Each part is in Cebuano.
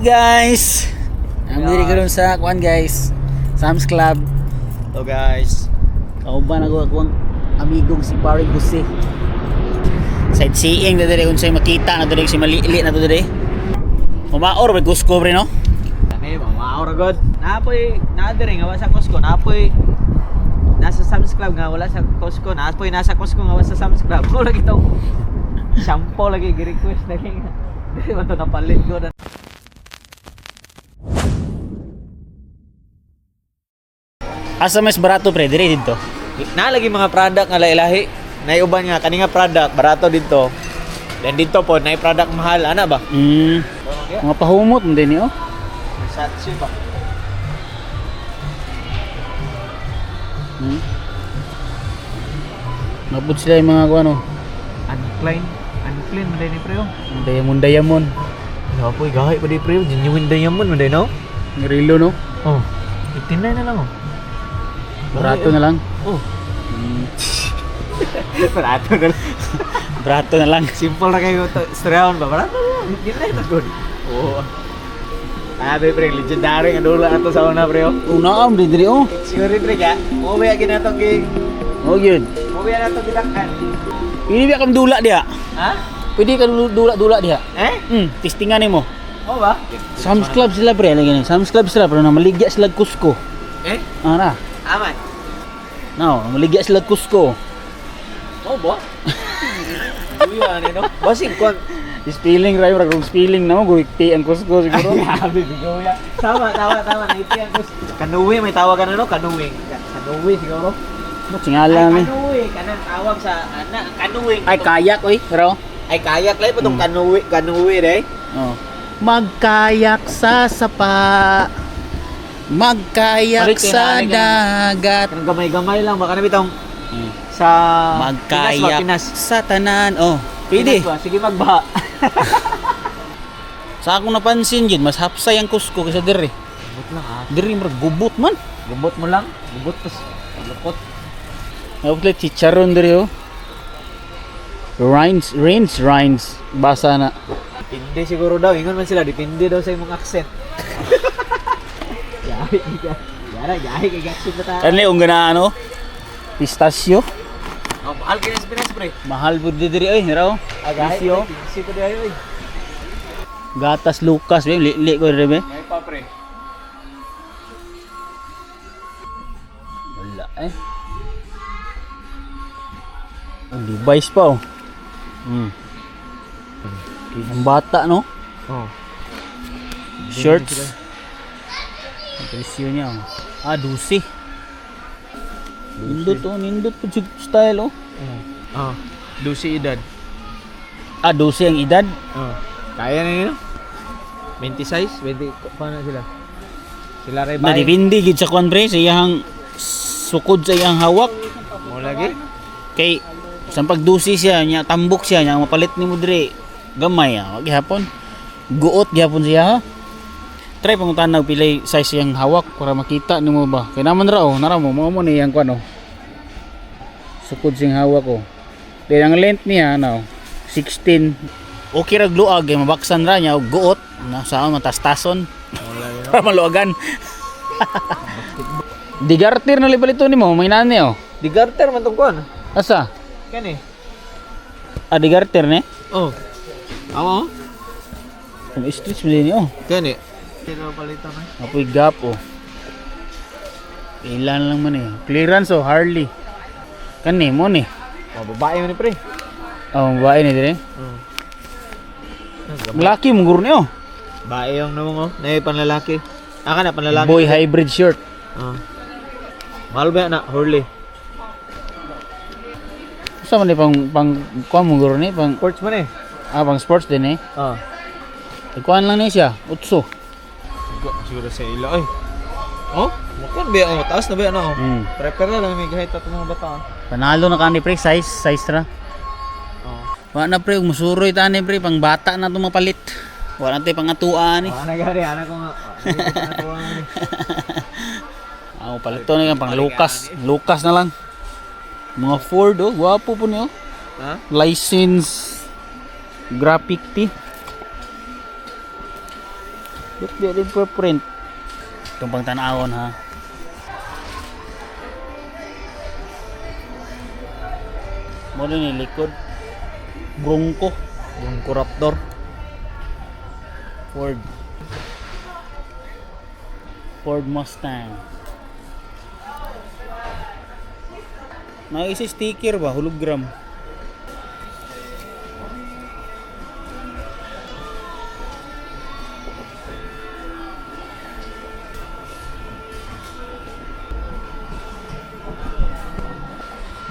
Guys! Ang diri karon sa kuan, guys. Sam's Club. Hello, guys. Kauban ako akong amigong si Pare Jose. Sightseeing na diri, unsay makita na diri, si malili na to diri. Umaor may Cusco, pre, no? Kani maura god. Napoy naa diri nga wa sa Costco, napoy nasa Sam's Club nga wala sa Costco, napoy nasa Costco nga wa sa Sam's Club. Mo lagi tong shampoo lagi gi-request lagi nga. Dili man to napalit ko na. Asa mas barato, pre, diri didto? Na lagi mga product nga lahi-lahi. Nay uban nga kani nga product barato didto. Then didto po nay product mahal ana ba? Mga pahumot man din ni, oh. Satsi ba? Napud sila yung mga kuan, oh. Unclean, unclean man ni pre, oh. Diamond diamond. Napoy gahi pa di pre, oh. Genuine diamond man no? Ngrilo, no? Oh. 59 na lang, oh. Barato na lang. Oh. Barato na lang. Barato na lang. Simple na kayo to. Istoryahan ba? Barato na lang. 59 na good. Oo. Ah, pre, legendary nga dula ato sa una, pre, oh. Una am diri, oh. Siguro, pre, ka. Mo ba ginatong gi Oh, yun. Mo ba natong gidakan? Pwede ba kang dula diha? Ha? Pwede ka dula-dula diha. Eh? Testingan nimo. Mo ba? Sam's Club sila, pre, lagi ni. Sam's Club sila pero namaligya sila Cusco. Eh? Ah, na. Aman. No, namaligya sila Cusco. Mo ba? Uy, ano no? Basing kwan. Spelling ra yung spelling na mo guwikti ang Cusco siguro. Grabe, bigoya. Tama, tama, tama. Naiti ang kus. Kanuwi, may tawag ka na, no? Kanuwi. Kanuwi siguro. Mo singala Ay, mi. kanuwi. Kanang tawag sa, ana, ang kanuwi. Ay, kayak oy, pero. Ay, kayak lang. Itong kanuwi, kanuwi, eh. Oh. Magkayak sa sapa. Magkayak Balik kay sa nanay ka. dagat. Kanang gamay-gamay lang. Baka na bitong sa Magkayak Pinas ba? Pinas. sa tanan. Oh, pwede. Pinas ba? Sige, magbaha. Sa akong napansin yun, mas hapsay ang Cusco kaysa diri. Gubot lang, ah. Diri murag gubot man. Gubot mo lang. Gubot tas lukot. Nabuklit chicharon diri, oh. Rinds, rinds, rinds. Basa na. Depende siguro daw. Ingon man sila, depende daw sa imong accent. Yahi ka. Yara, yahi kay accent na ta. Ano yung gana ano? Pistachio. Oh, mahal kay sa Pinas, pre. Mahal po diri oy, raw. Agahi, Presyo. pre. Pinsi ko di ayo, eh. Gatas Lucas, be, li ko diri, be. May pa, pre. Wala eh. Ang device pa, oh. Ang bata, no? Oh. Shirts. Ang presyo niya, oh. Ah, 12. Nindot, oh, nindot po siya style, oh. Oh. Lucy edad. Ah, 12 ang edad. Oh. Kaya na nila. 20 size, 20 paano sila? Sila ray Na depende gid sa kwan, pre, sa iyang sukod, sa iyang hawak. Mo lagi. Kay sa pagdusi siya niya, tambok siya niya, mapalit nimo dire gamay, ah, wag gihapon. Guot gihapon siya, ha. Try pangutan og pilay size iyang hawak para makita nimo ba. Kay naman ra, oh, nara mo mo mo ni iyang kwan, oh. Sukod siyang hawak, oh. Then ang length niya now 16. Okay ra luag kay mabaksan ra niya og guot na sa matastason para maluagan. Digartir na libalito nimo, may nani, oh. Digarter man tong kuan. Asa? Kani. Ah, digarter ne? Oh. Amo? Kung stretch mo din, oh. Kani. Pero palitan na. Apoy gap, oh. Ilan lang man eh. Clearance, oh, Harley. Kani mo ni. Oh, babae man ni, pre. Oh, babae ni dire. Oh. Laki mo guro ni, oh. Bae yung namong, oh. Nay panlalaki. Aka na panlalaki. Boy hybrid shirt. Oh. Mahal ba na Hurley? Sa man ni pang pang kuan mo guro ni pang Sports man eh. Ah, pang sports din eh. Oh. Kuan lang ni siya, utso. Siguro sa ila ay. Oh, mukuan ba, oh, taas na ba ano? Oh. Prepare na lang may gahit ato mga bata. Panalo na kani, pre, size size ra. Oh. Wa na, pre, musuroy tani, pre, pang bata na to mapalit. Wa na tay pangatuan ni. Wala na gari, ana ko nga. Wala na ni. Ako palit to ni pang Lucas, Lucas na lang. Mga Ford, oh, gwapo po niyo. Ha? License graphic tee. But di rin print. Itong pang tanawon ha. Mo ni likod. Bronco. Bronco Raptor. Ford. Ford Mustang. May isa sticker ba? Hologram.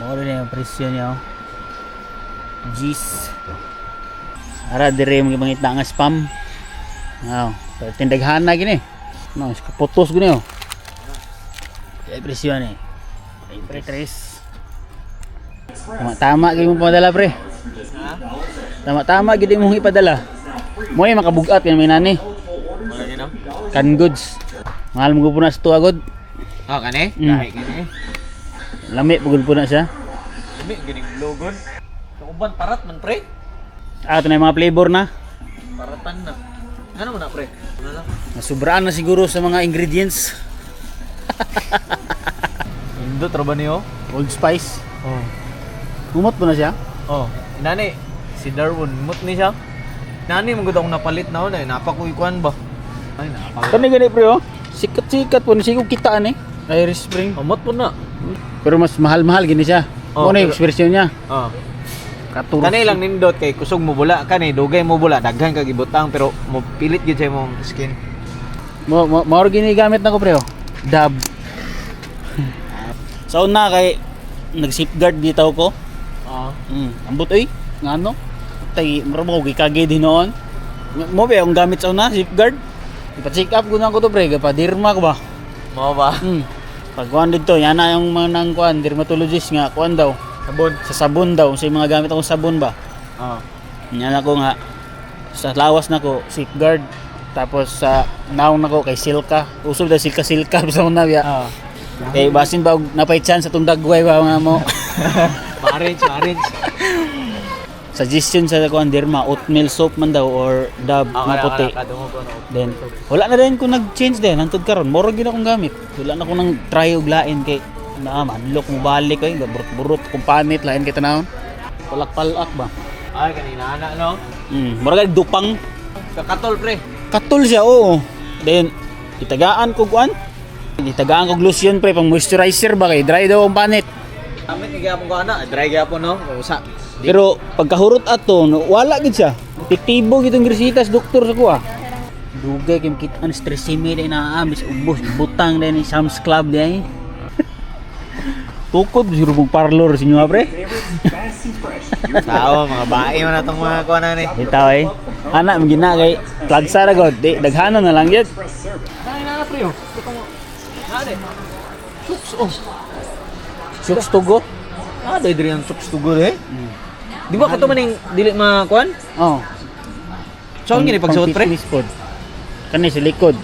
Mao na yung presyo niya. Oh. G's. Ara dire mo gipangita nga spam. Aw, pero tindaghana gini. No, putos gini oh. Kaya presyo ni. 23. Tama tama gyud mo padala pre. Tama tama gyud imong ipadala. Mo ay makabugat kay may nani. Wala gino. Canned goods. Mahal mo po na sa tuwa god. Ah, kani? Mm. Kahi kani. Lami pugod po na siya. Lami ganing logon. Sa uban parat man pre. Ah, ito na yung mga flavor na. Paratan na. Ano mo na pre? Ano lang? Nasubraan na siguro sa mga ingredients. Indot ra ba niyo? Old Spice. Oh. Humot po na siya. Oh, nani si Darwin mut ni siya. Nani mo gud akong napalit na una, eh. Napakuy kuan ba? Ay napa. Kani gani pre oh. Sikat-sikat po ni siguro kitaan eh. Irish Spring. Umot po na. Pero mas mahal-mahal gini siya. Oh, Oh, na yung pero- version niya. Oh. Katur. Kani lang nindot kay kusog mo bula kani dugay mo bula daghan kag ibutang pero mo pilit gyud sa imong skin. Mo mo mao gini gamit nako pre oh. Dab. Sa una kay nag safeguard bitaw ko. Oo. Ambot oy, ngano? Tay mura mo gikagay din noon. Mo ba ang gamit sa una safeguard? Ipa-check up ko na ko to pre, padirma ko ba? Mao ba? Pag kuan dito, yan na yung mga nang kuan, dermatologist nga kuan daw. Sabon. Sa sabon daw, sa mga gamit akong sabon ba. Oo. Yan ako nga sa lawas nako safeguard tapos sa naong nako kay Silka. Usob daw Silka Silka sa una biya. Oo. Kay basin ba og napay chance sa tundagway ba nga mo. Marriage, marriage. Suggestion sa kuan derma oatmeal soap man daw or Dove nga puti. Then wala na din ko nag-change din hantod karon moro gid akong gamit. Wala na ko nang try og lain kay na madlok mo balik ay burot-burot kung panit lain kay tanawon. Palak-palak ba. Ay kanina ana no. Mura gid dupang. Kakatol pre. Katul siya, oo. Then, itagaan ko kuan. Itagaan ko lotion pre, pang moisturizer ba kay dry daw ang panit. Amit ni gyapon ko ana, dry gyapon no. Usa. Pero pagkahurot ato, no, wala gid siya. Epektibo gid ang resitas doktor sa kuha. Dugay kay makita ang stressime din na amis ubos butang din ni Sam's Club di ay. Tukod siguro mong parlor sa inyo ha, pre. Tao mga bae man atong mga kuan ani. Bitaw eh. Ana gina kay plagsa ra god. Di daghanon na lang gyud. Ay na pre oh. Nade. Chuks oh. Shucks tugo. Nade diri ang chuks tugo eh. Di ba kato maning dili ma kuan? Oh. So ang gini pagsuot pre? Pang pod. Kani sa likod.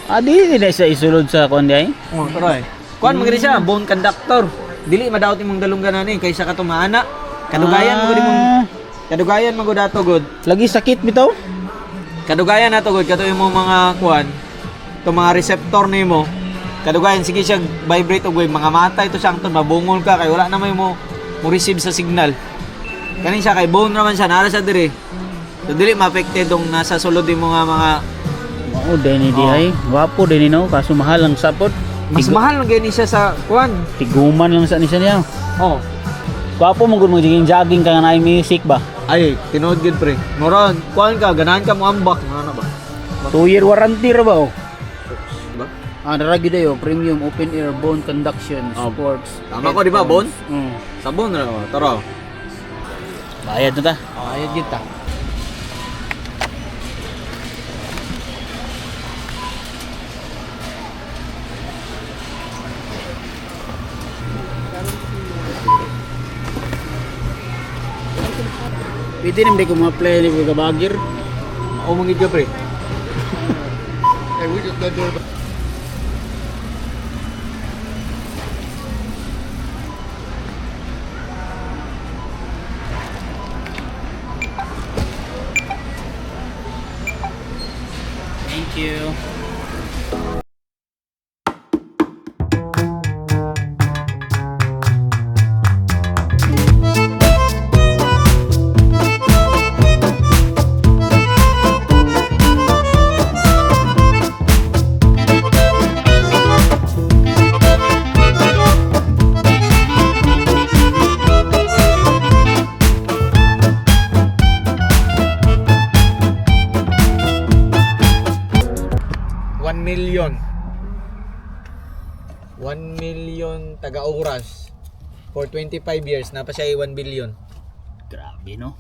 Ah, di di na siya isulod sa kuan di ay. Oh, tara eh. Kuan man gini siya, bone conductor. Dili madaot imong dalunggan ani kaysa kato maana. Kadugayan mo gud imong Ah, kadugayan man gud ato gud. Lagi sakit bitaw. Kadugayan nato gud kato imong mga kuan, to mga receptor nimo. Kadugayan sige siya vibrate og mga mata ito siya angton mabungol ka kay wala na may mo mo receive sa signal. Kani siya kay bone raman siya nara siya diri. So dili ma-affected dong nasa sulod imo nga mga Oo, din di ay. Gwapo din no, kaso mahal ang sapot. mas mahal man gyud ni siya sa kuan. Tiguman lang sa ni siya niya. Oh. Gwapo mo gud mo jogging jogging ka nga naay music ba. Ay, tinuod gyud pre. Moron, kuan ka ganahan ka mo ambak ano ba? 2 year warranty ra ba oh? Diba? Ah, dara gyud ayo, premium open air bone conduction Oh. sports. Tama ko, di ba, bone? Mm. Sabon ra oh, tara. Bayad na ta. Oh, ayod gyud ta. Pwede naman di ko ma-apply ni Bagir. O mangid ka pre. Thank you. 1 million. 1 million taga-oras for 25 years na pa siya 1 billion. Grabe, no?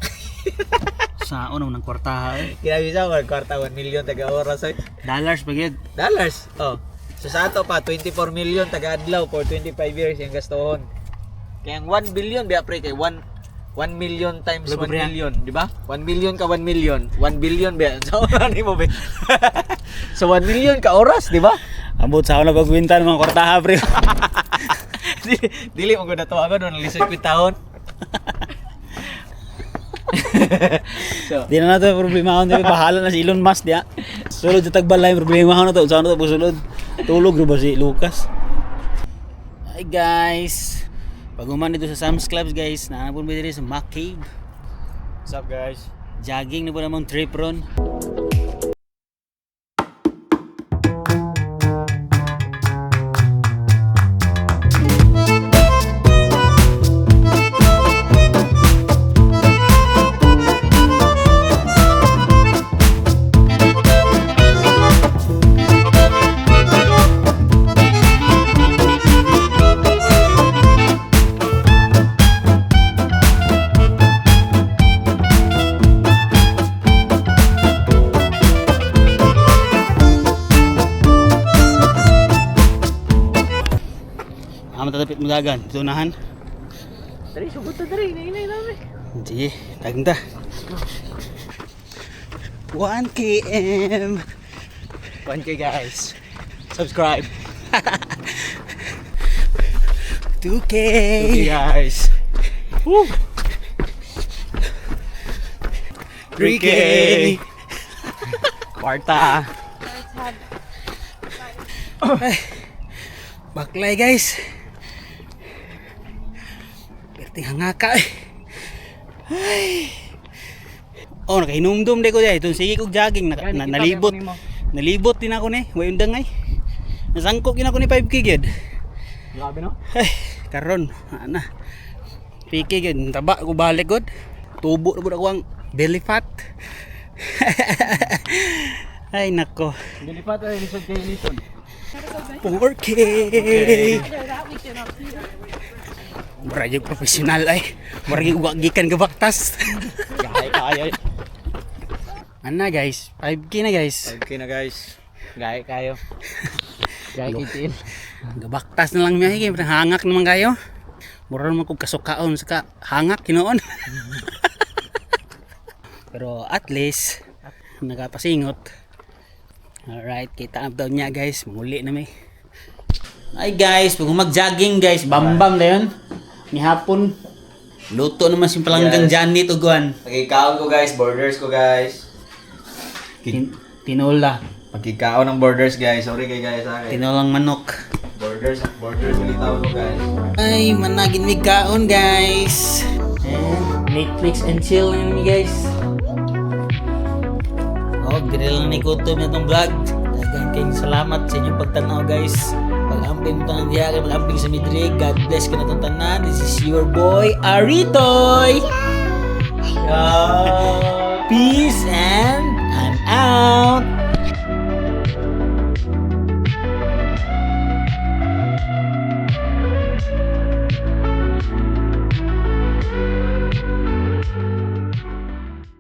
Saon naman ang kwartaha eh. Grabe siya, one kwarta 1 million taga-oras ay. Dollars pa gyud. Dollars. Oh. So sa ato pa 24 million taga-adlaw for 25 years yung gastohon. Kaya ang 1 billion biya pre kay 1 1 million times Lago, 1 pre, ah. million, di ba? 1 million ka 1 million, 1 billion biya. So ano mo be? So 1 million ka oras, di ba? Ambot sa na pagwinta ng mga kwartaha, pre. Dili dili mo gud na to ako doon lisod ko taon. So, Di na nato problema on, bahala na si Elon Musk diya. Sulod sa tagbalay problema na to, saan na to sulod. Tulog ra ba si Lucas? Hi guys. Pag-uman dito sa Sam's Clubs guys, naanapon ba diri sa Mac Cave. What's up, guys? Jogging na po namang trip ron. Ang matatapit mo dagan, dito unahan. Dali, sugod ta dali, inainay namin. Sige, tagta. 1 km. 1K guys. Subscribe. 2K. 2K guys. Woo! 3K. Kwarta. Baklay guys. Perting hangaka eh. Ay. Oh, nakahinumdum de ko dai. Itong sige kog jogging na, na, nalibot. Nalibot din ako ni. Way undang ay. Nasangko gin ako ni 5K gyud. Grabe no? Ay, karon ana. 3K gyud taba ko balik gud. Tubo na pud ako ang belly fat. Ay nako. Dilipat ay lisod kay lisod. 4K. Mura yung profesional ay. Mura yung gikan gabaktas. Gay kayo. Ana guys, 5K na guys. 5K na guys. Gay kayo. Gay kitil. Gabaktas na lang miya kay hangak naman kayo. Mura naman kog kasukaon saka hangak kinoon. Pero at least nakapasingot. Alright, kita na daw niya guys. Muli na may. Ay guys, pag mag-jogging guys, bambam na yun. Ni hapon. Luto naman si palanggang Yes. Janet uguan. Pagkikaon ko guys, borders ko guys. Tinola. Pagkikaon ng borders guys. Sorry kay guys sa akin. Tinolang manok. Borders, borders ulit ko guys. Ay, managin mi kaon guys. And Netflix and chill na mi guys. Oh, dire lang ni kutob na itong vlog. Daghang kayong salamat sa inyong pagtanaw guys. Pag-amping mo tanan diha, kay pag-amping sa midri. God bless ka na itong tanan. This is your boy, Aritoy! Peace!